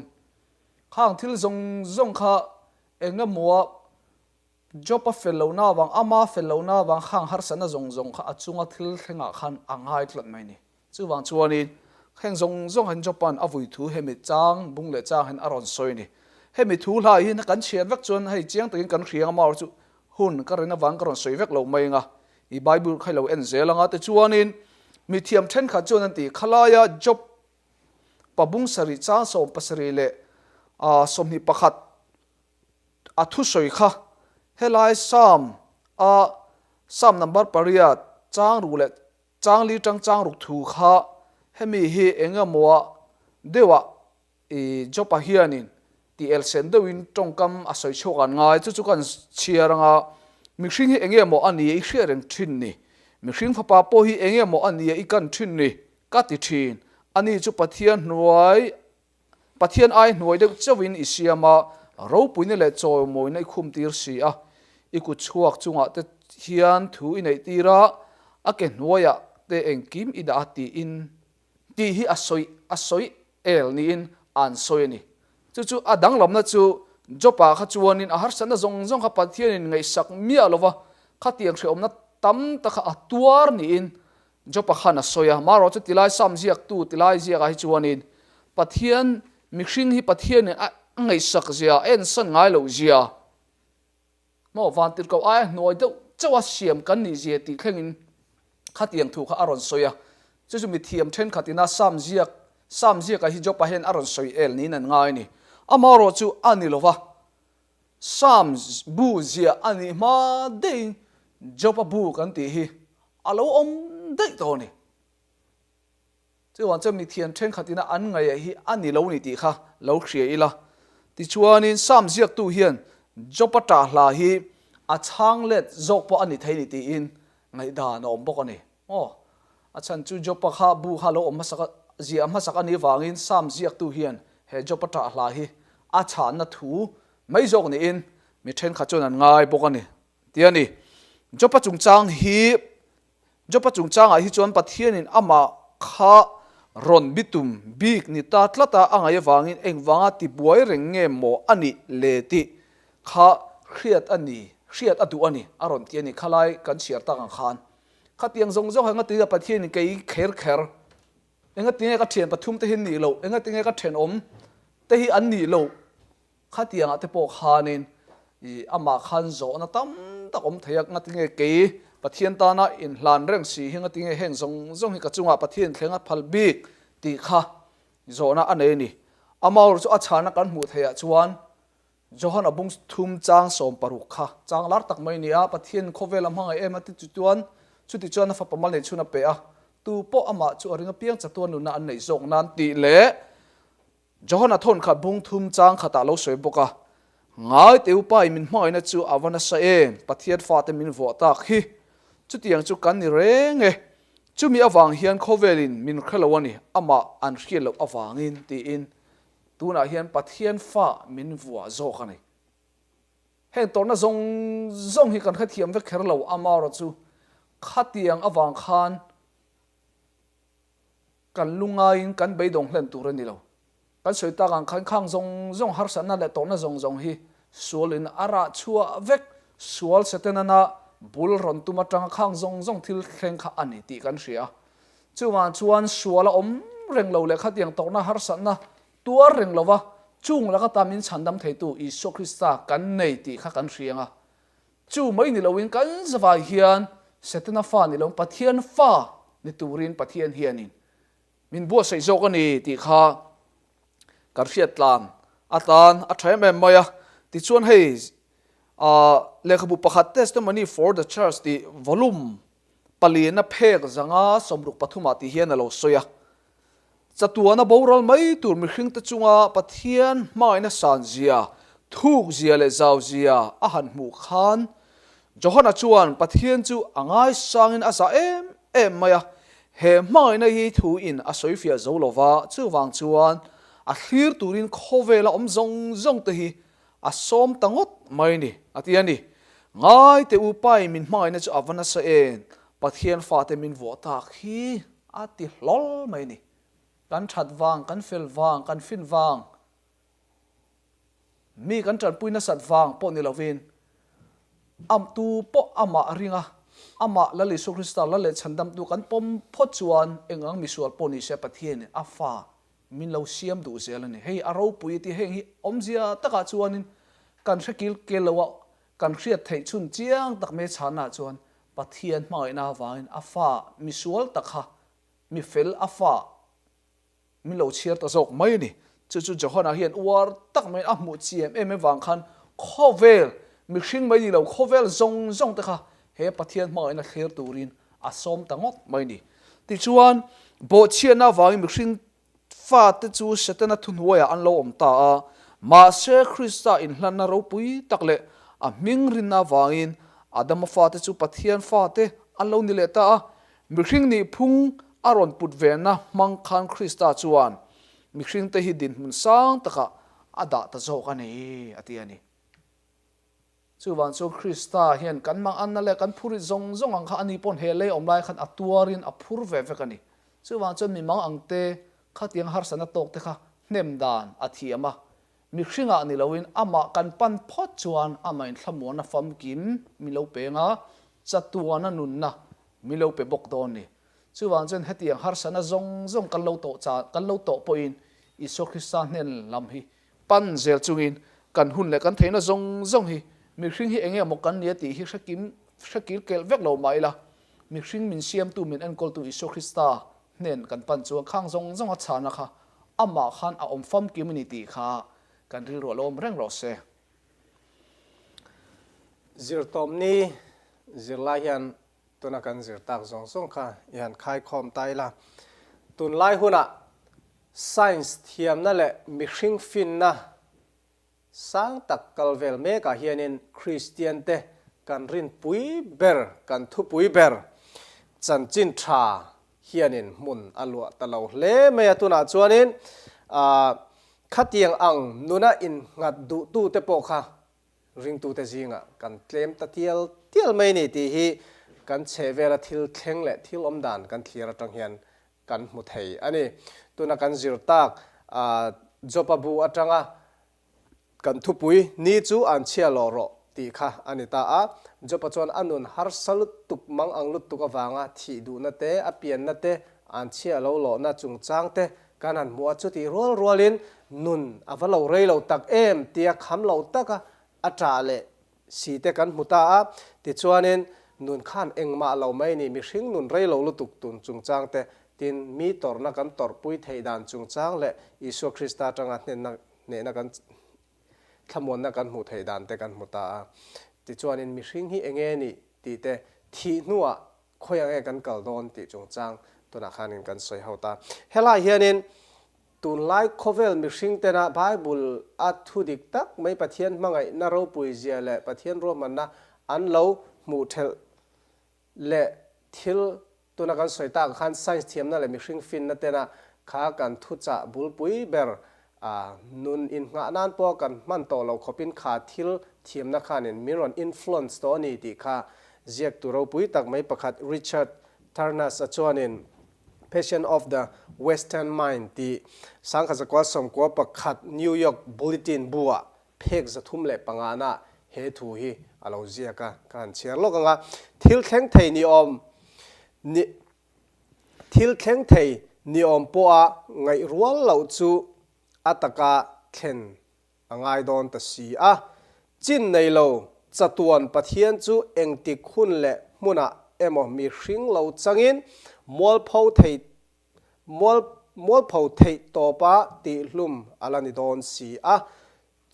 Khang thil zawng zawng kha eng emaw Job-a fel lohna avang, ama fel lohna avang khang harsatna zawng zawng kha a chunga thil thlengah khan a ngai tlat mai ni. Chuvang chuanin, heng zawng zawng hian Job-a'n a vui thu hemi chang, bung leh chang hian a rawn sawi a ni. Hemi thu hlai hi kan chhiar vek chuan hei chiang takin kan hria ang a, chu hun ka rin avang ka rawn sawi vek lo mai ang a, i Bible kha i lo en zel ang a. Tichuanin, mithiam thenkhat chuan an ti, Khalaia Job pa bung sarih chang 70 leh 21 a thusawi kha helai Psalm a Psalm number pariat chang ruk leh Changli tang chang ruk thu kha hemi hi eng emaw deuhah i Job-a hianin ti elsen deuhin tawngkam a sawi chhuak an ngai. Chu chu kan chhiar anga mihring hi eng emaw a nia i hriat reng thin ni. Mihring fapa pawh hi eng emaw a nia i kan thin ni ka ti thin. Ani chu Pathian hnuai Pathian ai hnuai deuh chauhin i siam a, ropuina leh chawimawina i khumtir si a. I kut chhuak chungah te hian thu i neihtir a, a ke hnuaiah te engkim i dah a tiin tih hi a sawi a sawi el niin an sawi a ni. Chu chu a danglamna chu Job-ah kha chuanin a harsatna zawng zawng kha Pathianin ngaihsak miah lova khatiang hrehawmna tam tak kha a tuar niin Job-a khan a sawi a, marawh chu tilai Sam ziaktu tilai ziakah hi chuanin Pathian mihring hi Pathianin a ngaihsak zia, a ensan ngai loh zia, maw vantirhkoh aia hnuai deuh chauha siam kan nih zia tih thlengin khatiang thu kha a rawn sawi a. Chu chu mithiam thenkhatin a Sam ziak, Sam ziakah hi Job-a hian a rawn sawi el niin an ngai a ni. Amaherawhchu a ni lo va, Psalm bu ziah a nih hma deihin Job-a bu kan tih hi a lo awm daih tawh a ni. Chuvang chuan mithian thenkhatina an ngaih hi a ni lo ni tih kha lo hria ila. Tichuanin Psalm ziaktu hian Job-a ṭah hla hi a chhang let zawk pawh a ni thei ni tiin ngaihdan a awm bawk a ni. Aw, a chhan chu Job-a kha bu kha lo awm hmasak a, ziah hmasak a nih vangin Psalm ziaktu hian he Job-a ṭah hla hi a chhanna thu mai zawk niin mi thenkhat chuan an ngai bawk a ni tih a ni. Job-a chungchang hi Job-a chungchangah hi chuan Pathianin amah kha rawn bitum bik ni ta tlat a, a ngaih avangin engvanga tibuai reng nge maw a nih le tih kha hriat a ni, hriat a duh a ni, a rawn ti a ni. Khalai kan chhiar tak ang khan khatiang zawng zawng engati nge Pathianin kei kher kher, engati nge ka thian pathum te hi an nih loh, engati nge ka thenawm te hi an nih loh, Khatiangah te pawh khanin i amah khan zawhna tam tak awm thei a, ngatinge kei Pathian tana inhlan reng si hi ngatinge heng zawng zawng hi ka chungah Pathian thleng a phal bik tih kha zawhna a nei a ni. Amaherawhchu chu a chhana kan hmuh theihah chuan Johana bung thum chang 60 kha chang lar tak mai a ni a, Pathian khawvel a hmangaih em a ti chuan chuti chuan a fapa mal nei chhun a pe a, tu pawh amah chu a ring apiang chatuan nunna an neih zawk nan tih leh Johana thawn khat bung thum chang khatah lo sawi bawk a, Ngai teh upa in min hmangaihna chu a va nasa em, Pathian fate min vuah tak hi. Chutiang chu kan ni reng e. Chumi avang hian khawvelin min hre lo a ni, amah an hriat loh avangin, tiin tunah hian Pathian fa min vuah zawk a ni. Heng tawrhna zawng zawng hi kan hrethiam vek kher lo, amaherawhchu khatiang avang khan Kan lungaiin kan beidawng hlen tur a ni lo. Kan sawi tak ang khan khang zawng zawng harsatna leh tawrhna zawng zawng hi sualin a rah chhuah vek, sual Setanana bul rawn tum atanga khang zawng zawng thil thleng kha a ni tih kan hria a. Chuvang chuan sual a awm reng lo leh khatiang tawrhna harsatna tuar reng lova chung laka ta min chhandam theitu Isua Krista kan nei tih kha kan hria ang a. Chu mai ni loin kan zavai hian Setana fa ni loin Pathian fa ni turin Pathian hianin min buatsaih zawk a ni tih kha kan hriat tlan atan a tha em em mai a. Tichuan hei lehkhabu pakhat Testimony for the Church tih volume palina phek zanga 63 ah tih hian a lo sawi a. Chatuana boral mai tur mihringte chunga Pathian hmangaihna sanzia, thukzia leh zauzia a han hmuh khan Johana chuan Pathian chu a ngaisangin a zah em em mai a. He hmangaihna hi thuin a sawifiah zo lo va, chuvang chuan a thlir turin khawvela awm zawng zawng te hi a sawm ta ngawt mai ni, a ti a ni. Ngai teh u, Pai min hmangaihna chu a va nasa em, Pathian fate min vuah tak hi. A ti hlawl mai ni. Kan that vang, kan fel vang, kan fin vang, mi kan tanpui nasat vang pawh ni lovin, a tu pawh amah ring a, amah Lal Isua Krista Lal leh Chhandamtu kan pawm phawt chuan eng ang misual pawh ni se Pathianin a fa min lo siam duh zel a ni. Hei a ropui tih heng hi awmzia takah chuanin kan hre kil kel lo a, kan hriat theih chhun chiang tak mai chhannaah chuan Pathian hmangaihna avangin a fa misual tak kha mi fel a fa min lo chhiar ta zawk mai a ni. Chu chu Johana hian uar tak maiin a hmuh chiam em em vang khan khawvel mihring mai ni lo khawvel zawng zawng te kha he Pathian hmangaihna thlir turin a sawm ta ngawt mai a ni. Tichuan, bawhchhiatna avangin mihring Fate chu Setana thuhnuaiah an lo awm ta a, mahse Krista inhlanna ropui tak leh a hming rinna avangin Adama fate chu Pathian fate an lo ni leh ta a. Mihring nih phung a rawn put vena hmang khan Krista chuan mihringte hi dinhmun sang takah a dah ta zawk a ni, a ti a ni. Chuvang chuan Krista hian kan mang anna leh kan phurit zawng zawng ang kha ani pawn he lei awm lai khan a tuarin a phur ve vek a ni. Chuvang chuan mi mang ang te, khatiang harsatna tawk te kha hnem dan a thiam a. Mihringah ni loin amah kan pan phawt chuan amah inthlamuanna famkim min lo peng a, chatuana nunna min lo pe bawk dawn ni. Chuvang chuan hetiang harsatna zawng zawng kan lo tawh chan kan lo tawh pawhin Isua Krista hnen lam hi Pan zel chungin kan hun leh kan theihna zawng zawng hi mihring hi enge maw kan nia tih hi hre kim hre kil kelh vek lo mah ila, mihring min siamtu min enkawltu Isua Krista hnen kan pan chuan khang zawng zawng a chhana kha amah khan a awm famkim a ni tih kha kan rilruah lo awm reng rawh se. Zirtawmni zirlai hian tuna kan zir tak zawng zawng kha i han khaikhawm ta ila. Tunlai hunah science thiamna leh mihring finna Sang tak kal vel mekah hianin Kristiante kan rinpui ber, kan thupui ber chanchin tha hianin hmun a luah ta lo hle mai a. Tunah chuanin khatiang ang nuna innghat duhtute pawh kha ringtute zingah kan tlem ta tial tial mai ni tih hi kan chhehvela thil thleng leh thil awmdan kan thlir atang hian kan hmu thei a ni. Tuna kan zir tak Jopa bu atanga kan thupui ni chu an chhia lawh rawh tih kha a ni ta a. Jopa chuan a nun harsa lutuk mang ang lutuk avanga thih duhna te, a pianna te, an chhia lo lawhna chungchang te kan han hmu a. Chutih rual rualin nun a va lo rei lo tak em tia kham lo taka a ṭah leh si te kan hmu ta a, tichuanin nun khan engmah lo mai ni, mihring nun rei lo lutuk tun chungchang te, tin mi tawrhna kan tawrhpui theih dan chungchang leh Isua Krista atanga hnenna hnehna kan thlamuanna kan hmuh theih dan te kan hmu ta a. Tichuanin mihring hi enge nih tih te thih hnuah khawi ang nge kan kal dawn tih chungchang tunah khanin kan sawi ho ta. Helai hianin Tunlai khawvel mihring tena Bible a thu dik tak mai Pathian hmangaihna ropui zia leh Pathian ruahmanna an lo hmuh thelh leh thil tuna kan sawi tak khan science thiamna leh mihring finna tena kha kan thuchah bulpui ber a nun inngah nan pawh kan hman tawh lo khawpin kha thil thiamna khanin min rawn influence tawh a ni tih kha ziaktu ropui tak mai pakhat Richard Tarnas a chuanin Passion of the Western Mind tih Sangkhazakual sawmkua pakhat New York Bulletin bu-ah phek 305 na he thu hi a lo ziak a, ka han chhiar lawk ang a. Thil thleng thei ni awm ni Thil thleng thei ni awm pawha ngaih rual loh chu a taka thlen a ngai dawn ta si a. Chin nei lo, chatuan Pathian chu engtik hun leh hmunah emaw mihring lo changin mualpho thei mual mualpho theih tawpa tihhlum a la ni dawn si a.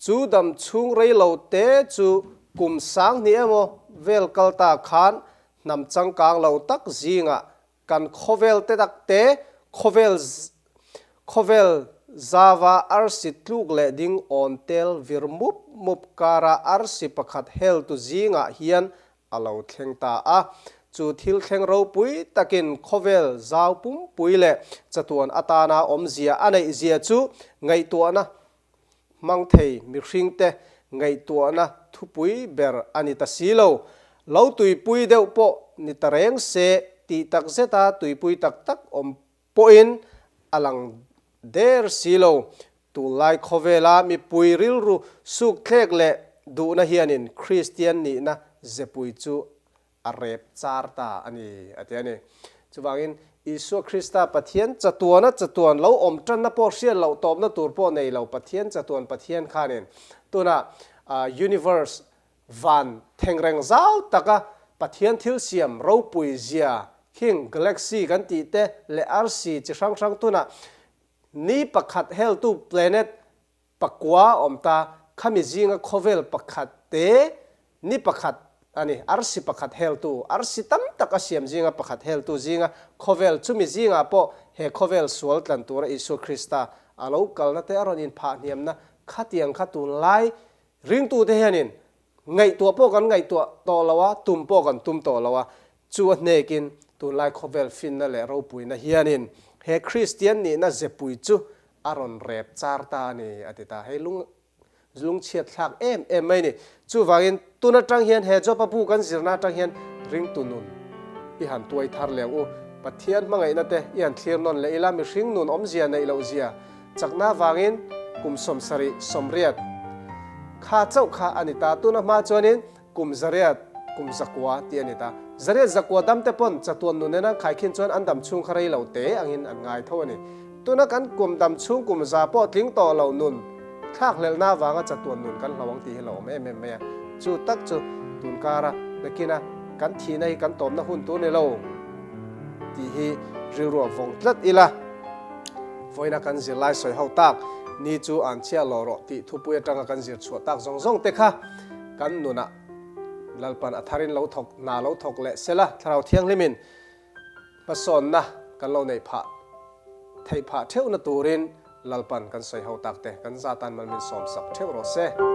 Chu dam chhung rei lo te chu kum 2000 emaw vel kal ta khan hnam changkang lo tak zingah Kan khawvel te tak te, khawvel khawvel zava arsi tluk leh ding awn tel vir mup mup kara arsi pakhat heltu zingah hian a lo thleng ta a. Chu thil thleng ropui takin khawvel zau pumpui leh chatuan atana awmzia a neih zia chu ngaihtuahna Hmang thei mihringte ngaihtuahna thupui ber a ni ta si lo. Lo tuipui deuh pawh ni ta reng se tih tak zeta tuipui tak tak awm pawhin a lang der si lo. Tunlai khawvela mipui rilru sukthlek leh duhna hianin Kristian nihna zepui chu a rep char ta a ni, a ti a ni. Chuvangin, Isua Krista Pathian chatuana chatuan lo awm tanna pawh hriat loh tawpna tur pawh nei lo Pathian chatuan Pathian khanin tuna universe van thengreng zau taka Pathian thil siam ropui zia khing galaxy kan tih te leh arsi chi hrang hrang tuna ni pakhat heltu planet Pakua awm ta, khami zinga khawvel pakhat te ni pakhat a ni, arsi pakhat heltu, arsi tam tak a siam zinga pakhat heltu zinga khawvel, chumi zingah pawh he khawvel sual tlan tura Isua Krista a lo kalna te a rawn inphah hniamna khatiang kha tunlai ringtute hianin Ngaihtuah pawh kan ngaihtuah tawh lo a, tum pawh kan tum tawh lo a. Chu a hnekin tunlai khawvel finna leh ropuina hianin he Kristian nihna zepui chu a rawn rep char ta a ni, a ti ta. Hei lung lungchhiat thlak em em mai a ni. Chuvangin tun atang hian he Jopa bu kan zirna atang hian ringtu nun i han tuai thar leh ang u. Pathian hmangaihna te i han thlir nawn leh ila, mihring nun awmzia neih loh zia Chakna vangin kum 70 80 kha chauh kha a ni ta. Tuna hma chuanin kum zariat kum zakua tih a ni ta. Zariat zakua dam te pawn chatuan nun nen an khaikhin chuan an dam chhung kha rei lo te angin an ngai tho a ni. Tuna kan kum dam chhung kum za pawh tling tawh lo nun thlakhlelhna avanga chatuan nun kan hlo ang tih hi lo awm em em mai a. Chu tak chu tunkara nakina kan thihna hi kan tawmna hun tur ni lo tih hi rilru a vawng tlat ila. Vawiina kan zirlai sawi ho tak. Ni chu an chhia lo rawh tih thupui atanga kan zir chhuah tak zawng zawng te kha kan nunah Lalpan a tharin lo thawk hna lo thawk leh sela Thlarau Thianghlimin hmasawnna kan lo neih phah theih phah theuhna turin Lalpan kan sawi ho tak te kan zatan mal min sawmsak theuh rawh se.